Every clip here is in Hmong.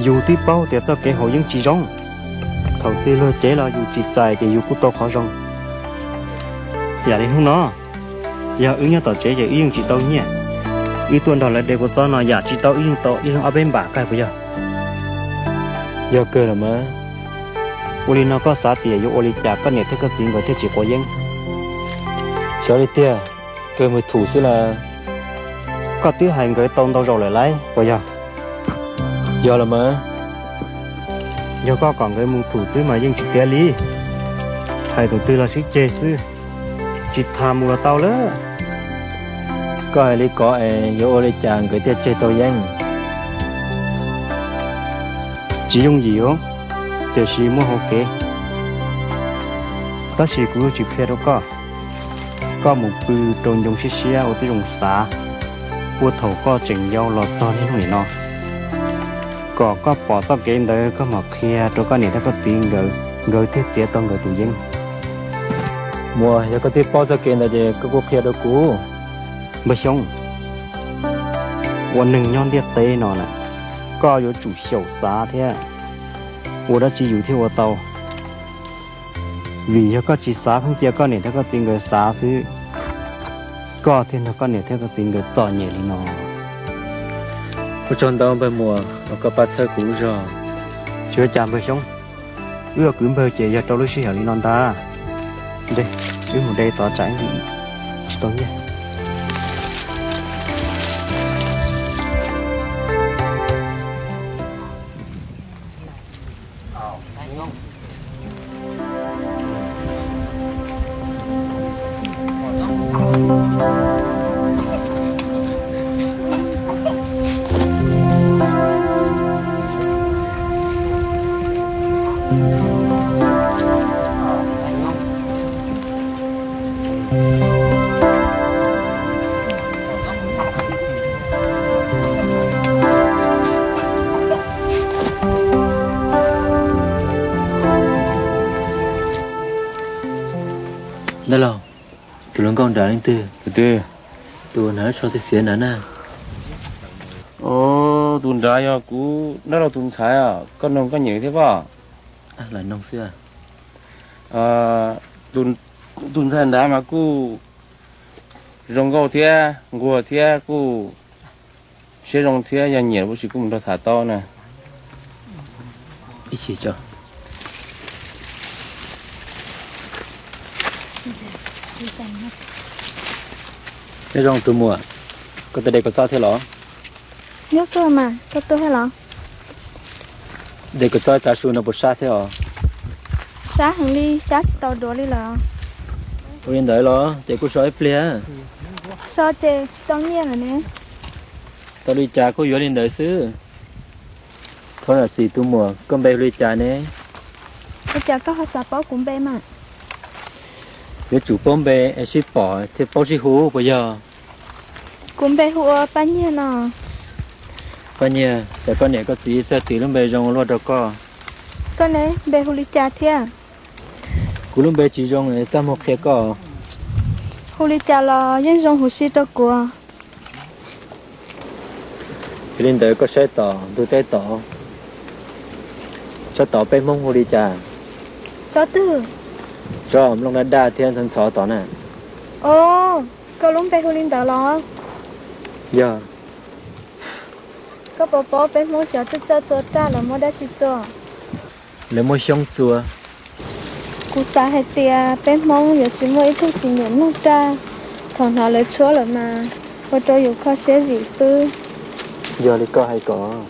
Yus twb paub tias txoj kev haus yeeb tsis zoo, thaum twg luag cev los yus tsis txais ces yus kuj tau qhov zoo. Yam li hnub no, yog wb nyob tom tsev ces wb yeej tsis tau nyiaj. Wb tuaj nrog lawv de kua txob no yam tsis tau wb yeej tau ib leeg ob peb npam kawg puas yog? Yog kawg los mas. Ua li no koj xav tias yuav ua li cas koj niam thiab koj txiv nkawd thiaj tsis quav yeeb? Xyov li tiag, kawg mus thum xwb las. Koj twb hais nkawd tau ntau zaus lawm lauj puas yog? Yog los mas. Yog koj kom nkawd mus thum xwb mas yeej tsis tiav li. Hais tus twg los sib ceg xwb, tsis tham mus los tau lawm. Koj hais li ko es yuav ua li cas nkawd thiaj tseg tau yeeb? Tsis yooj yim os, tiam sis muaj hauv kev. Tab sis kuv yuav tsis qhia rau koj. Koj mus pw rau ncoo siab siab ua tib zoo xav, puag thaum koj tseem yau los txog niaj hnub nim no, kom koj pom txoj kev ntawd koj mam qhia rau koj niam thiab koj txiv nkawd, nkawd thiaj txiav tau nkawd tus yeeb. Muas, yog koj twb paub txoj kev ntawd ces koj kuj qhia rau kuv. Npawg Xyooj, ua neeg nyob ntiaj teb no na, koj yuav tsum xyaum xav thiab, ua dab tsi yus thiaj ua tau. Vim yog koj tsis xav pheej cia koj niam thiab koj txiv nkawd xav xwb, koj thiaj nrog koj niam thiab koj txiv nkawd txom nyem li no. Ua tsaug ntau npawg Muas uas koj pab txhawb kuv lub zog. Tsis ua cas npawg Xyooj, wb ua kwv npawg ces yog rau lub sij hawm li no ntag. De, wb mus de tod tsam ib ntsis tsis tau nyiaj. Dab laug, tus hluas nkauj nrad leej twg? Tus twg? Tus hnav lub tsho xiav xiav nrad na. Tus nrad yog kuv dab laug tus ntxhais os, koj noog koj nyiam thiab pob? Lam noog xwb. Tus ntxhais nrad mas kuj zoo nkauj thiab nquag thiab kuj siab zoo thiab, yog nyiam los sis kuj mus nrog tham tau na. Ib chim tso. Nyob zoo tus muam, koj tuaj de kua txob thiab los? Nyob kawg mas, koj tuaj thiab los? De kua txob tav su no puas sab thiab os? Sab heev li, sab tsis tau duav li lawm. Ua li ntawd los ces kuj so ib pliag. So ces tsis tau nyiaj lawm ne. Tau li cas kuj yuav li ntawd xwb. Thov zam txim tus muam, koj npe hu li cas ne? Ua cas koj ho xav paub kuv npe mas? Yuav tsum paub npe es sib pom thiaj paub sib hu puas yog? Kuv npe hu ua Paj Nyiag no. Paj Nyiag, cas koj niam koj txiv txawj tis lub npe zoo luaj rau koj? Koj ne, npe hu li cas thiab? Kuv lub npe tsis zoo es txaj muag qhia koj. Hu li cas los yeej zoo huv si rau kuv. Yog li ntawd koj saib tom ntug teb tod, saib tod peb Hmoob hu li cas? Tsob twg? Tsob nplooj daj daj thiab ntxhov ntxhov tod na. Os, koj lub npe hu li ntawd los? Yog. Koj puas paub peb Hmoob cov txawj txawj txua raj lawv muab dab tsi txua? Lawv muab xyoob txua. Kuv xav hais tias peb Hmoob yuav tsis muaj ib tug tsis nyiam mloog raj, thaum hnov lawv tshuab lawm mas ua rau yus kho siab zim xwb. Yog li koj hais kom.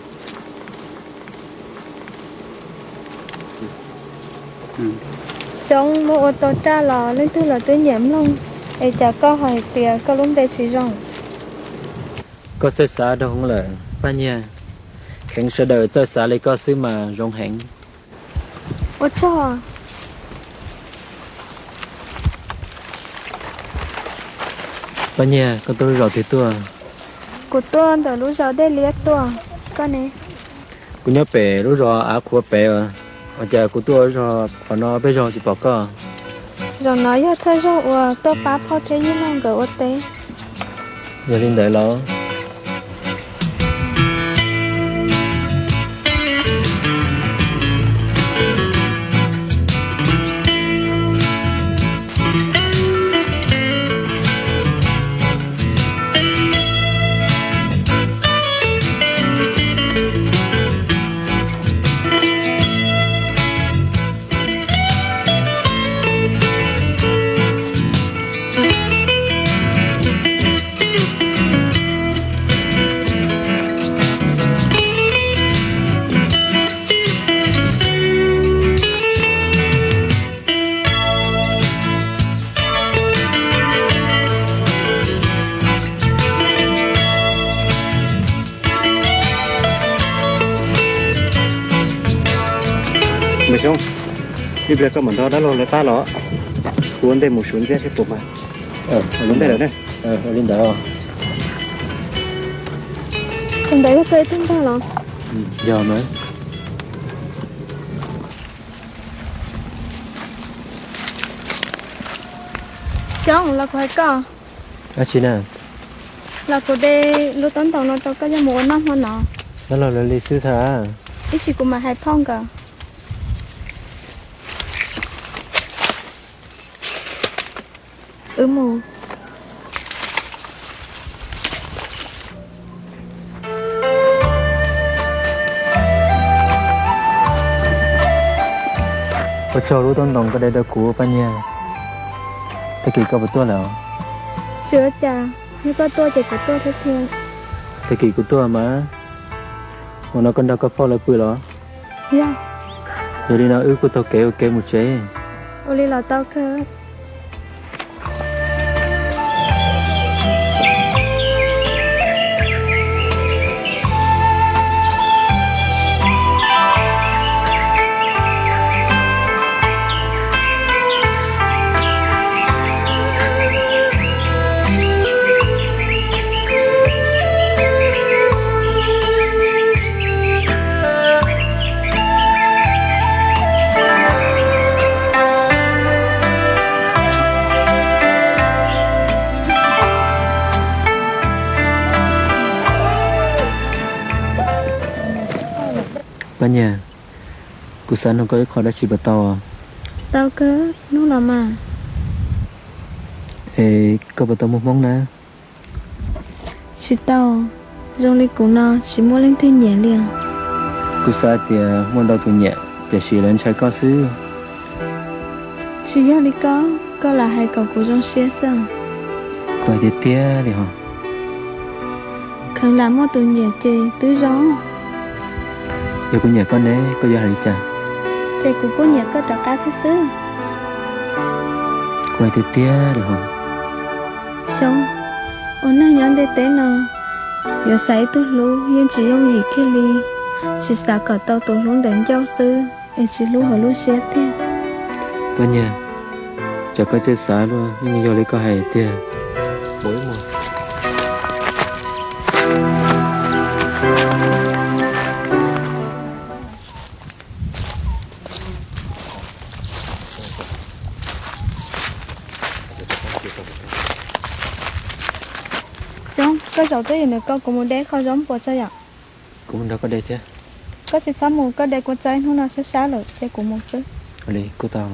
Xyoob muab ua tau raj los leej twg los twb nyiam mloog, es cas koj ho hais tias koj lub npe tsis zoo? Koj txawj xav rau hwv lawm Paj Nyiag, kheev sawv daws txawj xav li koj xwb mas zoo heev. Ua tsaug. Paj Nyiag, koj tuaj lub zos twg tuaj? Kuv tuaj ntawm lub zos Dej Liab tuaj, koj ne? Kuv nyob pem lub zos Av Qhuav pem. Ua cas kuv tuaj zos qhov no peb zos tsis pom koj? Zaum no yog thawj zaug uas tuaj pab phauj thiab yij laug nkawd ua teb. Yog li ntawd los? Npawg Xyoob, ib pliag koj mam nrog dab laug lawv qab los, kuv ua ntej mus suav ntxiab seb puas mag. Ua li ntawd. Tus ntawd yog koj ib tug npawg los? Yog mas. Xyoob, los kuv hais koj. Dab tsi na? Los kuv de lub taub ntoos no rau koj coj mus ua noj hmo no. Dab laug lawv li xwb xwb. Ib tsam kuv mam hais phauj nkawd. Wb mus. Ua tsaug lub taub ntoos koj de rau kuv Paj Nyiag. Tag kis koj puas tuaj lawm? Tsis ua cas, yog koj tuaj ces kuv tuaj thiab tiag. Tag kis kuv tuaj mas. Ua no koj nrog koj phauj lawv pw los? Yog. Yog li no wb kuj taug kev ua ke mus tsev. Ua li los tau kawg. Paj Nyiag, kuv xav nug koj ib qho dab tsi puas tau? Tau kawg, nug los mas. Es koj puas tau muaj hmoob na? Tsis tau, zoo li kuv no tsis muaj leej twg nyiam li. Kuv xav tias muaj ntau tus nyiam, tiam sis lawv ntshai koj xwb. Tsis yog li koj, koj lam hais kom kuv zoo siab xwb. Kuv hais tiag tiag li hos. Kheev lam muaj tus nyiam ces twb zoo. Yog kuv nyiam koj ne, koj yuav hais li cas? Ces kuv kuj nyiam koj rov qab thiab xwb. Kuv hais tiag tiag li hos. Xyoob, ua neeg nyob ntiaj teb no, yuav xav ib tug hlub yeej tsis yooj yim kiag li. Tsis xav kom tau tus hlub ntawd ncauj xwb, es tsis hlub hauv lub siab tiag. Paj Nyiag, tsam koj txawj xav luaj, yeej yog li koj hais tiag. Xyoob, koj zaum twj ywm nws ko, kuv mus de qho zaub npuas tso yom. Kuv mus nrog koj de thiab. Koj tsis txhob mus, koj de kua txob hnub no sab sab lawm ces kuv mus xwb. Ua li kuj tau.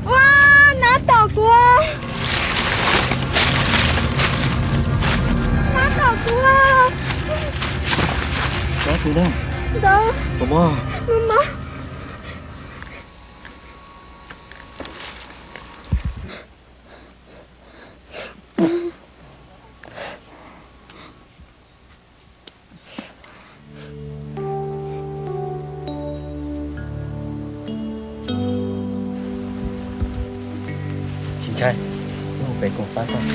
Ua, nab tom kuv, nab tom kuv. Ntawd, ntawd, Tsis ntshai, wb mus pem koom pab koj.